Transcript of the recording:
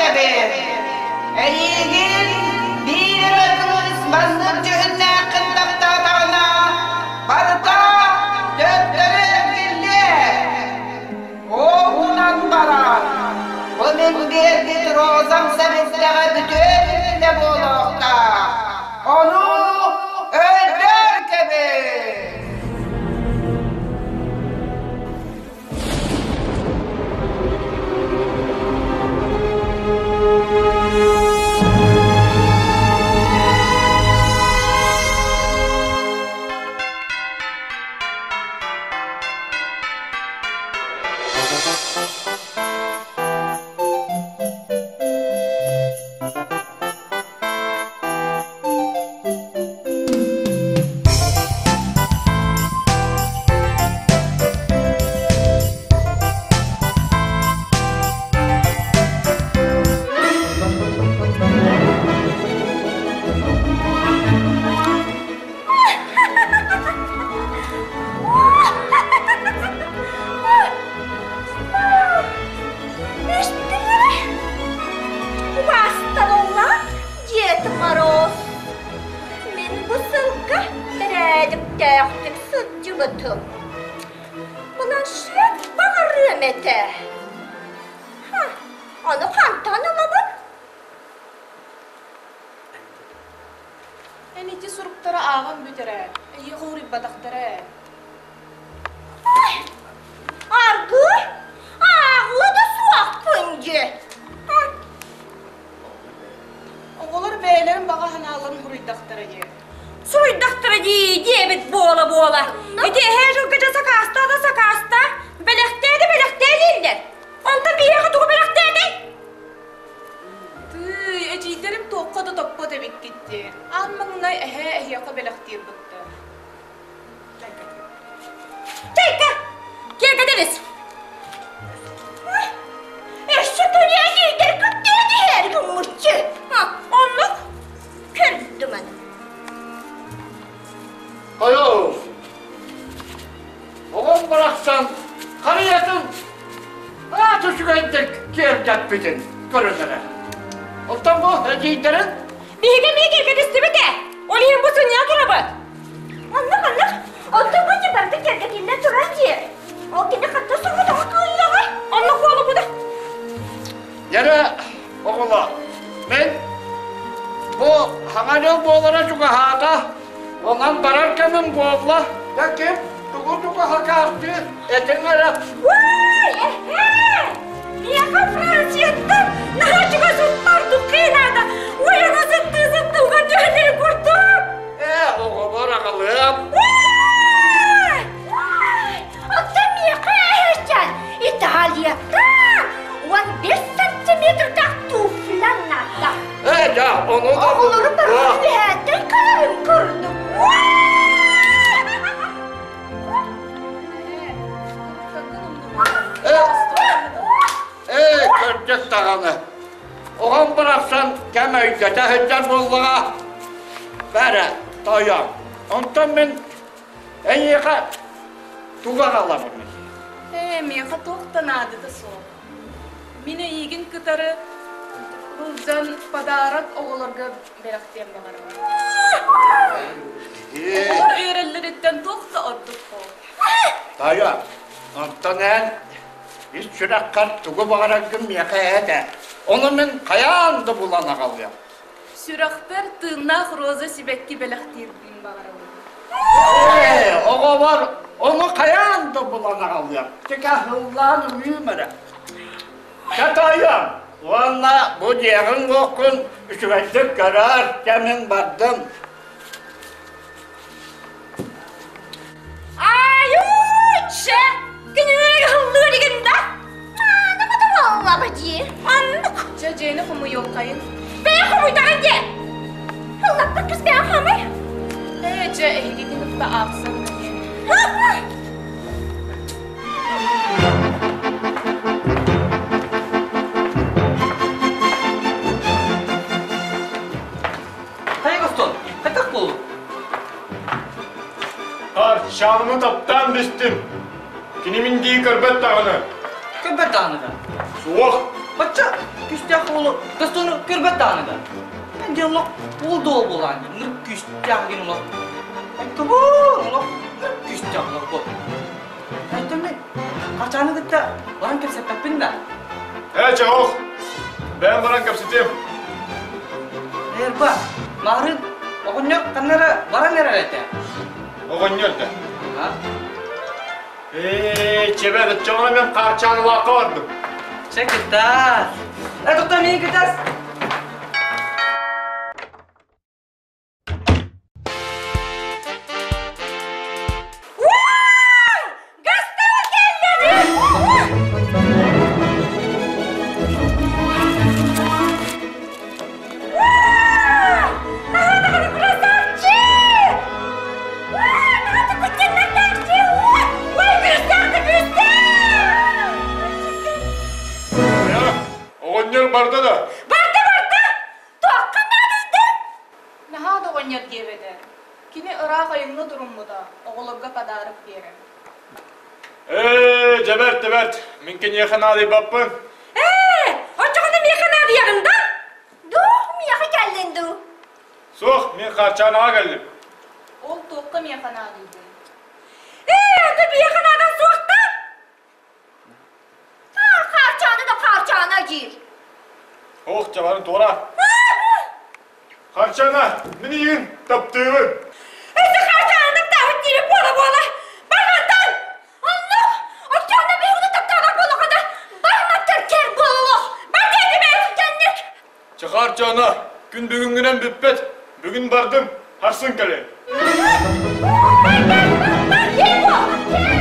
этэбин. Эйиигин биир эмэ кыыс маннык дьүһүннээххин таптаатаҕына, барыта төттөрү эргиллиэ. Ол гынан баран, бу мин биэрбит розам сэбирдэҕэ бүтүөн иннинэ буолуохтаах. Ону өйдөөн кэбис! Убаастабыллаах Дед Мороз, мин бу сылга бэрээдэктээхтик сылдьыбытым. Планшет баҕарыам этэ. Ону хантан ылабын? Эн ити суруктары ааҕан бүт эрэ, эйиэхэ уруйбатахтара ээ. Аргыый, ааҕыа да суохпун дии. Оҕолор бэйэлэрин баҕа санааларын суруйдахтара дии. Суруйдахтара дии диэбит буола-буола. Ити эһээ дьылга дьэ сакаастаа да сакаастаа, бэлэхтээ да бэлэхтээ дииллэр. Онтон биһиэхэ тугу бэлэхтээтэй? Тыый, эдьиийдэрим туохха да топпот эбиккит дии. Аан маҥнай эһээ эһиэхэ бэлэхтиир бытта. Чайка! Киэргэтэбис! Өссө көрүө эдьиийдэр кыттыа түһэр гыммыччы. Оннук көрдүм аны. Хайоо! Оҕом барахсан харыйатын аат үчүгэйдик киэргэппитин көрөн эрэ. Оттон бу эдьиийдэрин Биһиги эмиэ киэргэтистибит ээ. Ол иһин бу сынньана турабыт. Оннук, оннук. Оттон бу дьыбарга киэргэтиллэ турар дии. Ол кини хатта соҕотоҕо кыайыаҕай? Оннук буолубута. Дьэрэ, оҕолор, мин бу хаҥа дьыл буолара чугаһаата. Онон барар кэмим буолла. Дьэ ким тугу чугаһакаахтыы этиҥ эрэ. Уай, эһээ! Миэхэ Францияттан наһаа чугас уттар духхи наада. Ой, ана сыттыы сыттылга түһэллэри курдук. Ээ, оҕобор аҕалыам. Уай! Оттон миэхэ эһээччэн Италияттан 15 сантиметрдаах туфля наада. Ээ, дьэ, ону да... Оҕолору барытын үһээттэн кэлэрин курдук. Ээ, кырдьык даҕаны. Оҕом барахсан кэм өйдөтө сылдьар буоллаҕа. Бэрэ, тойон. Онтон мин эйиэхэ тугу аҕалабын? Ээ, миэхэ туох да наадата суох. Мин эйиигин кытары сылдьан подарок оҕолорго бэлэхтиэм баҕарабын. Оҕолор үөрэллэриттэн туох да ордук буол. Тайа, онтон эн ис сүрэххэр тугу баҕараргын миэхэ эт ээ. Ону мин хайаан да булан аҕалыам. Сүрэхпэр тыыннаах роза сибэкки бэлэхтиирбин баҕарабын. Ээ, оҕобор ону хайаан да булан аҕалыам. Тика ыллаан ылыым эрэ. Чэ, тоойуом, уонна бу дьиэҕин-уоккун үчүгэйдик көрөөр, кэмин бардым. Айуу-чэ! Кинилэргэ ыллыыр игин да? Аана буоллаҕа дии. Оннук. Чэ, дьиэни хомуйуоххайын. Бэйэ хомуйдаҕын дии. Ыллаппыт кыс бэйэ хомуй. Ээ, дьэ, эһигитин кытта аахсан Хайа Костон, хайдах буоллуҥ? Арчааны таптаан бистим. Кини мин дии көрбөт даҕаны. Көрбөт даҕаны да? Суох. Бачча. күүстээх уолу Гостону көрбөт даҕаны да. Эн диэн олох уол да уол буолаан диэн ынырык күүстээх диэн олох. Айтыбын олох ынырык күүстээх олох бу. Айтым мен Хачааны кытта баран кэпсэппэппин да. Ээ, чэ ох. Бэйэм баран кэпсэтиэм. Эрба, маарыын оҕонньор ханна эрэ баран эрэр этэ. Оҕонньор да. Ээ, чэбэр, оччоҕуна мен Хаарчаанылаахха бардым. Чэ, кытаас. Э, тохтоо, миигин кытаас. Оҕонньор барда да? Барда, барда! Туохха наадыйдың? Наһаа да оҕонньор диэбэтэ. Кини ыраах айыҥҥа туруммута, оҕолорго подарок биэрэр. Ээ, дьэ бэрт, бэрт. Мин киниэхэ наадыйбаппын. Ээ, оччоҕуна миэхэ наадыйаҕын да? Дуу, миэхэ кэллин дуу? Суох, мин Хаарчаанаҕа кэллим. Ол туохха миэхэ наадыйдый? Ээ, аты биэхэ наадан суохта! Хаарчаана да хаарчаана диир. Ох, чабарын туора. Харчана, мин ийин таптыыбын. Өссө Харчаана таптаабыт диирэ буола-буола. Бармантан! Оннук! Оччоҕуна биһигини таптаабат буоллаххына, барматтар кэр буолуох! Бар диэтим ээ, түргэнник! Чэ, Харчана, күн бүгүҥҥүнэн бүппэт. Бүгүн бардым, харсын кэлиэм. Бар, бар, бар, бар, киэр буол!